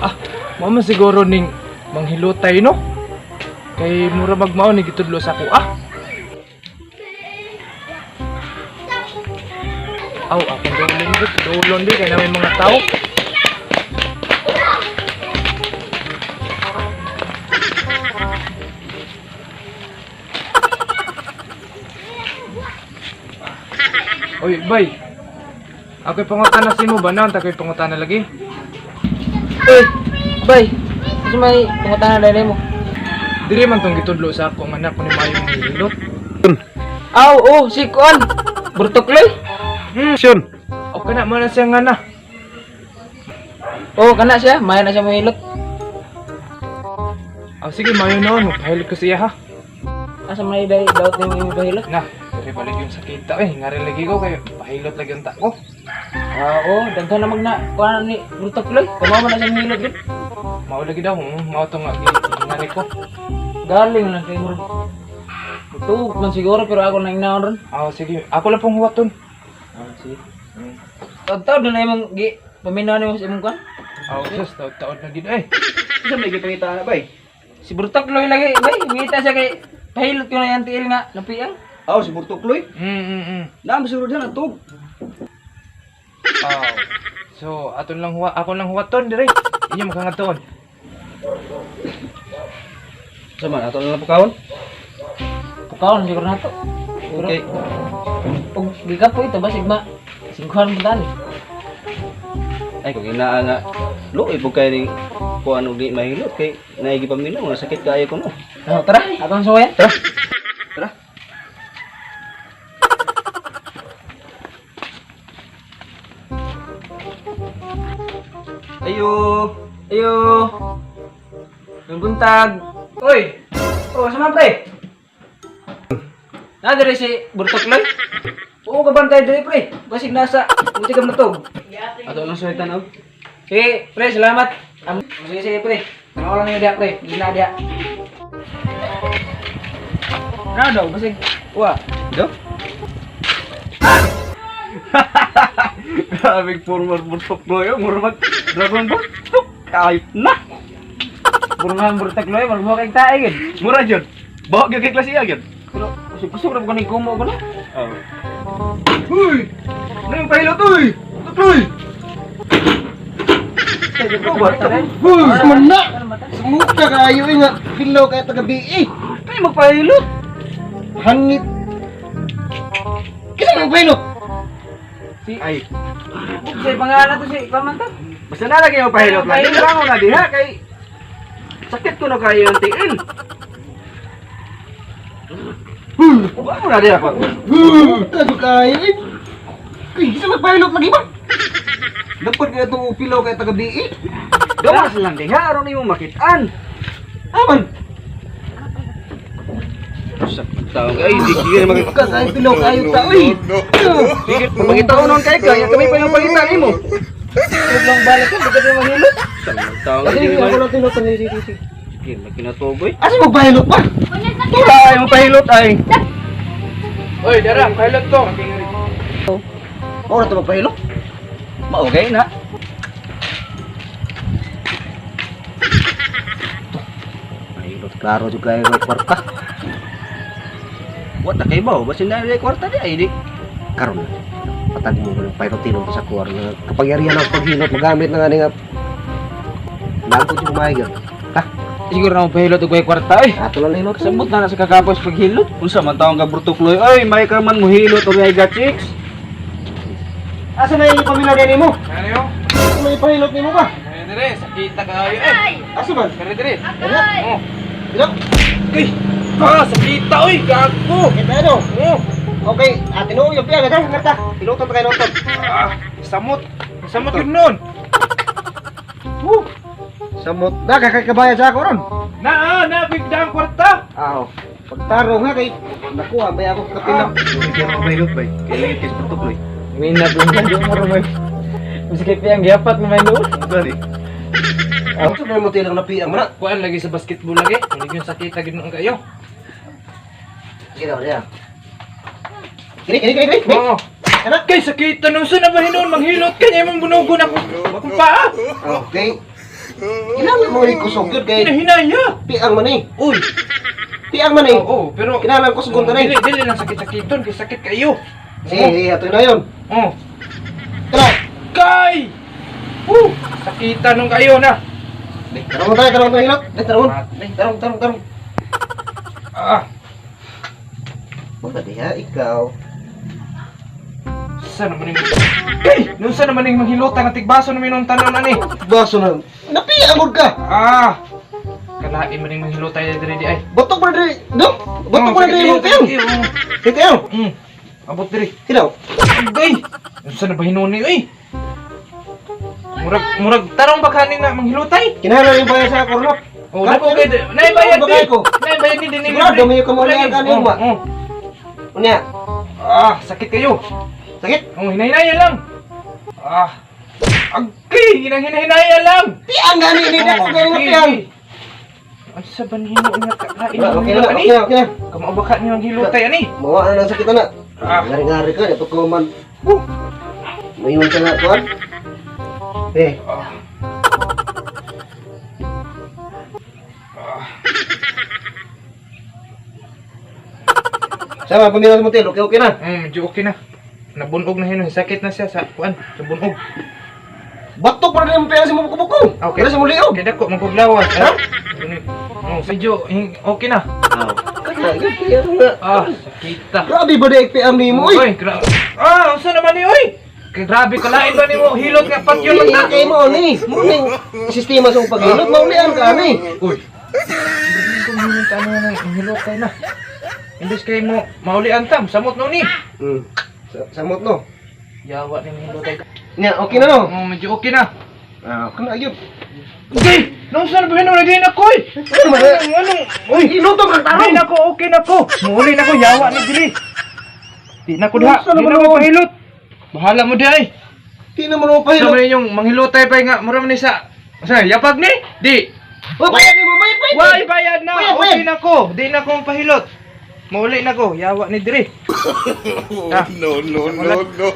Ah, mao man siguro ning manghilutay, no? Kay mura magmao ni gitudlo sa ako, ah. Aw, akong dulon di, dulon di kay na may mga tao. Oy, bay. Ako'y pangutana si mo ba na? Ako'y pangutana lagi. Uy, bay. Kasi may pangutana dahil mo. Diri man tong gitudlo sa ako nga anak ko ni Mayong hilot. Aw, oh, si Kuan. Burtokloy. Syon. O kana man na siya nga na. Oh, kana siya. May na siya mahilot. Aw sige, mayo noon, magpahilot ko siya ha. Asa man day daot nimo imong pahilot? Na, diri balik yung sakita eh. Ngari lagi ko kay pahilot lagi ang tako. Ah, oh, daghan na magna kuan ni Burtokloy. Kumawa na siya mahilot gud. Mao lagi daw, mao to nga ngari ko. Galing lang kay murag. Tuog man siguro pero ako na ingnaon ron. Aw sige, ako lang pong huwaton. Ah, sige. Taod-taod na imong gi paminaw nimo sa imong kuan. Aw sus, taod-taod na gid eh. Isa may gipangita na bay. Si Burtokloy lagi, bay, ngita siya kay pahilot ko na yan tiil nga napiang. Aw si Burtokloy. Naam siguro diyan atog. Aw. So, aton lang huwa, ako lang huwaton dire. Inyo makangatoon. Sa man ato na lang pukawon. Pukaon siguro nato. Okay. Ug gigapoy ito basig ma singkuhan mo dani. Ay kung inaa nga luoy pud kay ning kuan og di mahilot kay naigi paminaw nga sakit kaayo kuno. Oh, tara, atong suwayan. Tara. Tara. Ayo. Ayo. Yung buntag. Uy. Oh, sama pre. Na dire si Burtokloy. Oo ka bantay dire pre. Basig nasa buti ka matog. Ato lang suwaitan og. Sige, pre, salamat. Sige, sige, pre. Tanaw lang niyo diya, pre. Hindi na diya. Na daw, basig. Wa. Do? Grabe former Burtokloy, oh, mura mag Dragon Ball. Tuk, Kahit na. Burungan Burtokloy, murag mo kay tae gid. Mura jud. Bawa gyud kay klase gyud. Pero kusog ra ko ni kumo ko no. Oh. Uy! Ano yung pahilot, uy? Tutoy! Uy, mana! Sumuka kayo eh nga. Pilaw kayo taga BE. Kaya magpahilot! Hangit. Kisa nang pahilot? Si Ay, Sa pangalan to si Pamanta. basta na lagi yung pahilot lang. Hindi lang na diha kay sakit ko na kayo yung tiil. Wa mo na diha pa. Sumuka ko kayo eh. Kay kisa magpahilot lagi ba? Dapat kaya itong pilaw kayo taga BE. Gawas lang diha aron nimo makitaan. Aman! Sa tao ay di gid Sumuka kayo pilaw kayo tao eh. Sige, pangitaon nun kay kaya kami pa yung pangitan nimo. Huwag lang balik ka, di ka mahilot. Sa tao Kasi di ako lang tinutan ni Sige. Sige, makinatugoy. Asa magpahilot ba? Tura ay mo pahilot ay. Oy, dara, pahilot ko. Ora ito magpahilot? Maugay na. Pahilot, klaro juga kayo may kwarta. Wa ta kay baw, basin na ay kwarta di ay di. Karon na. Patag mo ko ng pahilot sa kuwar nga kapangyarihan ng paghilot magamit na nga ni nga Lagot yung kumain. Ha? Siguro na mo pahilot og way kwarta eh. Ato lang nahilot. Samot na na sa kakapos paghilot. Unsa man taong ka Burtokloy oy, may ka man mohilot o may ga chicks. Asa na yung pamilya nimo? Ano yo? Asa may pahilot nimo ba? Kare dire, sakita kayo eh. Asa man? Kare dire. Ano? Oh. Ilo? Uy. Ah, sakita oy, gago. Kita ano? Oh. Okay, ate no, yung piya gata, ngarta. Piloton ta kayo nonton. Ah, samot. Samot yun nun. Woo! Samot na kakakabayan sa ako ron. Na, ah, na, bigda ang kwarta. Aw. Pagtarong ha kay nakuha may ako kapila. Hindi mo pahilot bay. Kay lagi kay Burtokloy. Mina dun na di mo may. Maski piyang giapat na may noon. Gani. Ako sa mo tilang napiang man. Kuan lagi sa basketball lagi. Lagi yung sakita gid nun kayo. Sige daw niya. Kini kini kini kini. Oo. Kana? Kay sakit tanong sa na ba hinuon manghilot kanya imong bunugon ako. Akong paa. Okay. Kinahanglan mo ni kusog yun kay Hinahinaya. piang man eh. Uy. Piang man eh. Oo, pero Kinahanglan kusog ta dili ni. dili lang sakit-sakiton kay sakit kayo. Sige, sige, ato na yun. Oh. Tara. Kay! Woo! Sakitan nung kayo na. Tarong tayo, tarong tayo hilot. Dai, tarong. Tarong, tarong, tarong. Ah, Mga diha, ikaw. sa naman yung... Kay! Nung sa naman yung manghilota nga tigbaso naman yung tanon ani. Baso na. Napiang gud ka. Ah! Kalain man yung manghilota ya diri di ay. Batok pa na diri. Do? Batok pa na diri Oh, mo piang. Sige kayo. Abot diri. Hilaw. Ay! Unsa na ba hinuon ni oy? Murag murag tarong ba kanin na manghilotay? Kinahanglan yung bayad sa kornok. Oh, dako kay naibayad Bakay ni. ko. Naibayad ni dinhi. Sigurado, may kamulian ka niyo, ma. Oh. Unya. Ah, sakit kayo. Sakit? Oh, hinay-hinayan lang. Ah. Agay, hinay-hinayan lang. Piang gani ni dako gani nga Sige, piang. sige. Ay, sa banhino nga kakain. Okay na, okay na, okay na. Kamaubaka niyo ang hilutay ani. Mawa na lang sakit na. Ah. Ngari-ngari ka, dapat ko man. Mayon ka nga, kuan. Eh, Ah. sama pamilya sa motel, okay okay na. Medyo okay na. Nabunog na hinuon, sakit na siya sa kuan, sa bunog. Batok pa rin yung pera sa mga buko-buko. Okay. Wala sa muli oh. Kaya dako magpuglawas. Ha? Oh, medyo okay na. Kaya, yun, kaya nga. Ah, sakita. Grabe ba di piang ni mo, oy? Oy, ah, unsa naman ni oy? Kay grabe kalain ba nimo hilot nga patyon Yun lang na ta. kay mo ni. Mo ning sistema sa paghilot, maulian ka ani. Uy. Kung hilot ka na hilot kay na. Imbes kay mo maulian tam, samot no ni. Samot no. Yawa ni hilot kay. Nya, okay na no. Oh, medyo okay na. Ah, okay na ayun. Okay, nung saan ba hinuon na ko? Oy? Ano man? Anong Uy, hilutom kang Di tarong. na ko, okay na ko. Muuli na ko, yawa ni dili. Di na ko diha, Unsa di naman na ko noon? pahilot. Bahala mo di ay. Di na mo naman Sa pahilot. man inyong manghilotay pa nga, mura man ni sa sa yapag ni? Di. Oh, bayad ni mo, bayad, bayad. Why bayad na? Bayad, Okay bayad. na ko. Di na ko pahilot. Mauli na ko, yawa ni diri. Ah, No, no, no, no.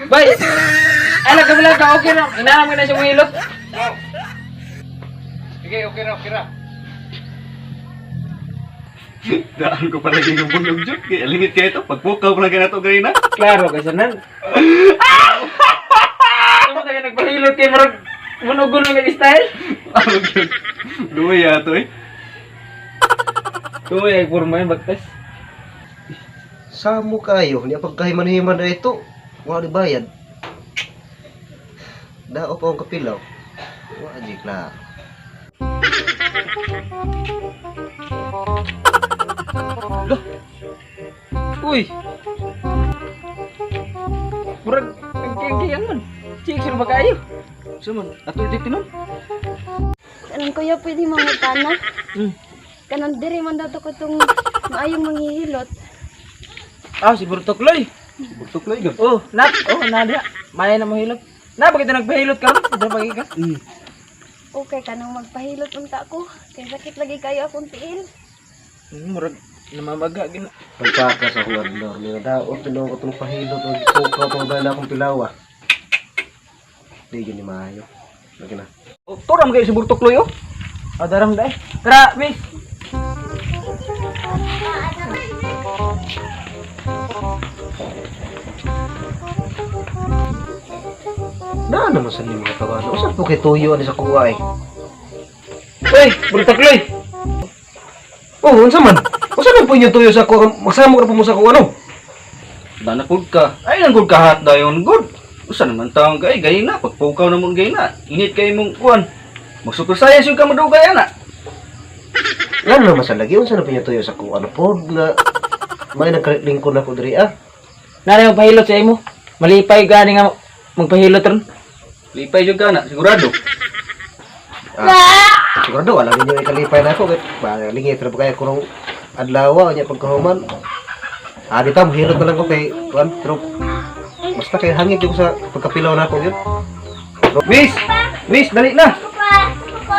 Bay! Ala ka ka, okay na. Inahan mo na siya mahilot. Sige, okay ra, okay ra. Daan ko palagi ng bunog jud. Kay alingit kay ito pagpukaw palagi na to ganina. Klaro kay sanan. Ano tayo nagpahilot kay murag munugol nga style? Ano jud? Luya to eh. Tumoy ay purma yung bagtas. Samo kayo, niya pagkahiman-himan na ito. Wala ni bayad. Dao pa akong kapilaw. Wala di klaro. Uy. Murag nagkiyang man. Chicks ba kayo? Suman, ato di tinon. Kanang kuya, pwede mangutana. Kanang diri man daw to ko tong maayong manghihilot. Ah, si Burtokloy. Bugtok lay gab. Oh, nap. Oh, na diha. Maya na mohilot. Na bakit nagpahilot ka? Dra pagi ka. Okay, kanang magpahilot unta ko. Kay sakit lagi kayo akong tiil. Murag namamaga gina. Pagpaka sa akong adlor. Niya dao, tinuo ko itong pahilot. Ang pukaw pang bayad akong pilawa. Di yun ni maayo. Lagi na. Oh, Tura man kayo si Burtokloy oh. Oh, daram dai. Tara, miss. Na naman sa mga tawana. Usa po kay tuyo ani sa kuwa eh. Uy, Burtokloy. Oh, unsa man? Unsa man po inyo tuyo sa kuwa? Magsama ka na po mo sa kuwa no? Dana pud ka. Ay nang gud kahat dayon gud. Usa naman taong kay gay na pagpukaw na mo gay na. Init kay mong kuan. Mag-super science yung kamadugay ana. Ngano naman sa lagi? Unsa na po inyo tuyo sa kuwa? Ano po nga may nagkalingkod na ko diri ah. Nara yung pahilot sa imo. Malipay gani nga magpahilot ron. Lipay jud ka na, sigurado. Ah, sigurado wala ninyo ikalipay na ako. Kay lingit ra ba kaya kurong adlaw nya pagkahuman. Ah, di ta mohilot na lang ko kay kuan pero basta kay hangit yung sa pagkapilaw na ako yun. Miss! Miss, dali na.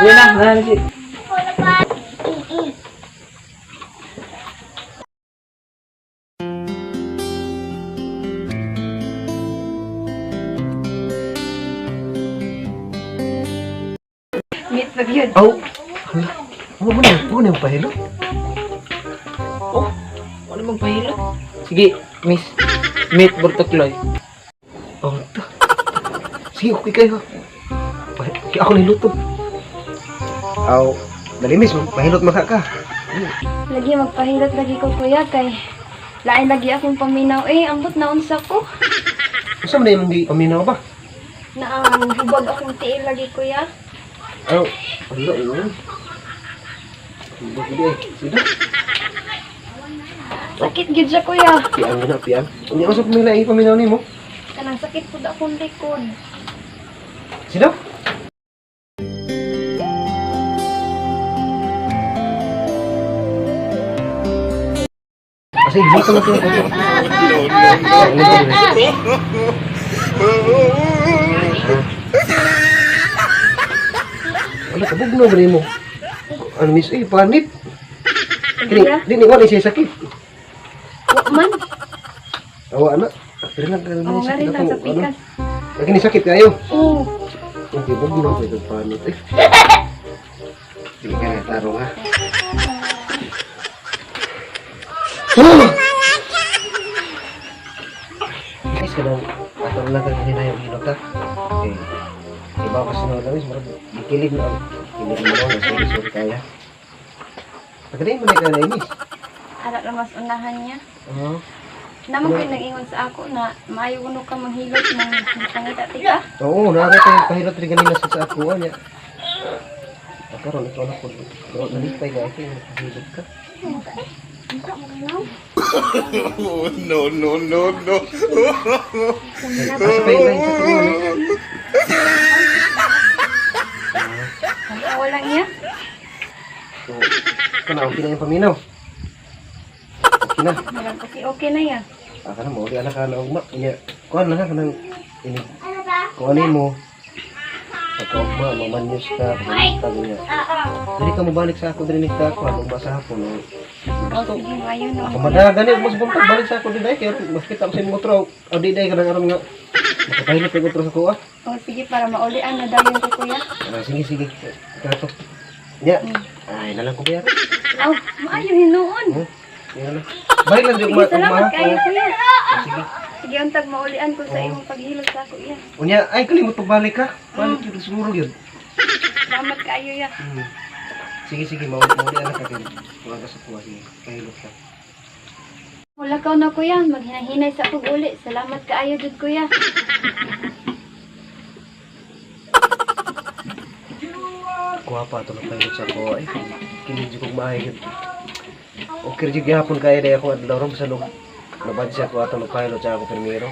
Uy na, na si. Lagi yun. Aw. Hala. Mo mo na, mo na yung pahilot. Oh, ano bang pahilot? Sige, miss. Meet Bortokloy. Oh, ta. Sige, okay kayo. Ako niluto. Aw, dali miss, pahilot maka ka. Lagi magpahilot lagi ko kuya kay lain lagi akong paminaw eh ambot na unsa ko. Unsa man imong gipaminaw ba? Na ang hubag akong tiil lagi kuya. Aw, hala oh. Hubag gid eh. Sige. Sakit gid siya kuya. Piang na, piang. Unya unsa pa may paminaw nimo? Kanang sakit pud akong likod. Sino? Kasi hindi ko na ito. No, no, no. Wala, kabog na ba mo? Ano miss? Eh, panit. Kini, Kuya? di ni wala siya sakit. Wa man. Awa na. Pero lang ka Oo nga rin lang sa pikas. Lagi ni sakit kayo. Oo. Hindi, wag mo ako itong panit eh. Sige ka na, tarong ha. Oh! Guys, kanang atong lang ka kanina yung hilot ha. Okay. Iba ko sa mga lawis, marag gikilig na ang kilig mo na, sorry, sorry kaya. Pagkadayin mo na ka na inis. Ara ra mas unahan niya. Oo. Naman ko'y nag-ingon sa ako na maayo kuno ka manghilot nang pangita tika. Oo, nakakita yung pahilot rin kanina sa akuha niya. Karon ikaw na po. Nalipay ka, ikaw yung pahilot ka. No, no, no, no. Asa pa yung sa tuwa niya? Wala niya. So, kana okay na yung paminaw. Okay na. Murag okay okay na ya. Ah, kana mo, anak ka na ugma. Inya, kuan lang ha kanang ini. Kuan mo. Pagka ugma, mamanyos ka, pagka ganyan. Dili ka mobalik sa ako diri ka kuan ugma sa hapon. No. O sige maayo no. Ako madagan eh, mas buntag balik sa ako di dai kay makita ko sa imong otro. O di dai kanang aron nga makapahilot kay otro sa kuha. O sige para maulian na dayon ko kuya. Ah, sige sige. Kato. Nya. Ay, nalang ko bayar. Aw, maayo hinuon. Hmm. Yan na. Balik lang di Sige, ugma. salamat ugma, kayo ha. kuya. Sige. Sige, untag maulian ko sa imong paghilot sa ako iya. Unya, ay kalimot pagbalik ka. Balik yun siguro yun. Salamat kayo ya. Sige, sige, mauli anak ka din. Huwag ka sa kuha, sige. Kahilot ka. Wala ka na kuya, maghinahinay sa pag-uli. Salamat kaayo jud kuya. Kuha pa ito ng pahilot sa kuha. Ay, kinig kong maayo yun. Okay, jud gihapon kaya dahil ako adlaw ron sa loob. Nabad siya ko ato ng pahilot sa ako primero.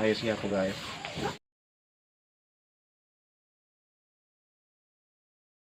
Ayos siya ako gaya.